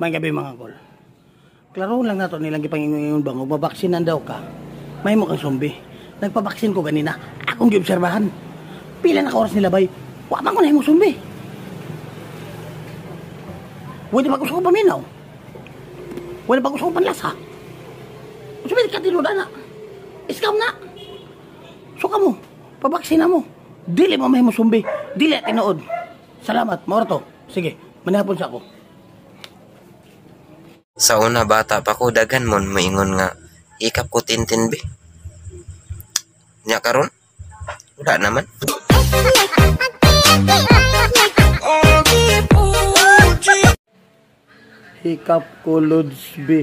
May gabi, mga kol. Klaro lang nato nilang gipangingon bang mabaksinan daw ka. May mo kang zombie. Nagpabaksin ko ganina. Akong giobserbahan. Pila na ka oras nila bay. Wa man ko nahimo zombie. Pwede ba gusto ko paminaw? Pwede ba gusto ko panlasa? Unsa may katinuda na? Scam na. Suka mo. Pabaksin na mo. Dili mo mahimo zombie. Dili tinuod. Salamat. Mao to. Sige, manihapon sa ako. Sa una, bata pa ko, daghan mon moingon nga hikap ko tintin be. Nya karon wala naman. Hikap ko, Lods B.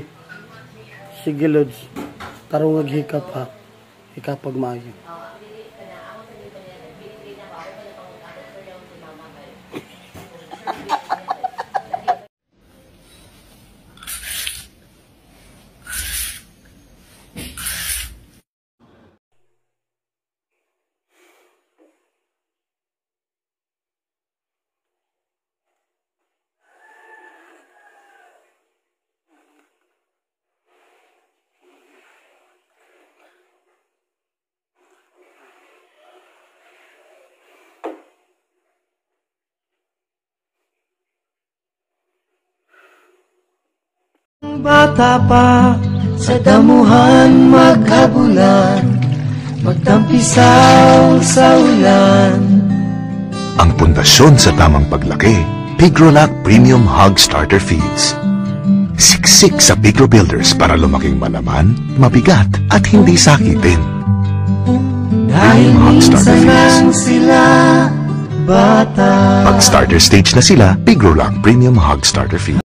Sige, Lods. Tarong hikap ha. Hikap pag maayo. Bata pa sa damuhan, maghabulan, magtampisaw sa ulan. Ang pundasyon sa tamang paglaki, Pigrolac Premium Hog Starter Feeds. Siksik sa Pigro Builders para lumaking malaman, mabigat at hindi sakitin. Dahil Premium Hog minsan Starter Feeds. lang sila bata. Pag starter stage na sila, Pigrolac Premium Hog Starter Feeds.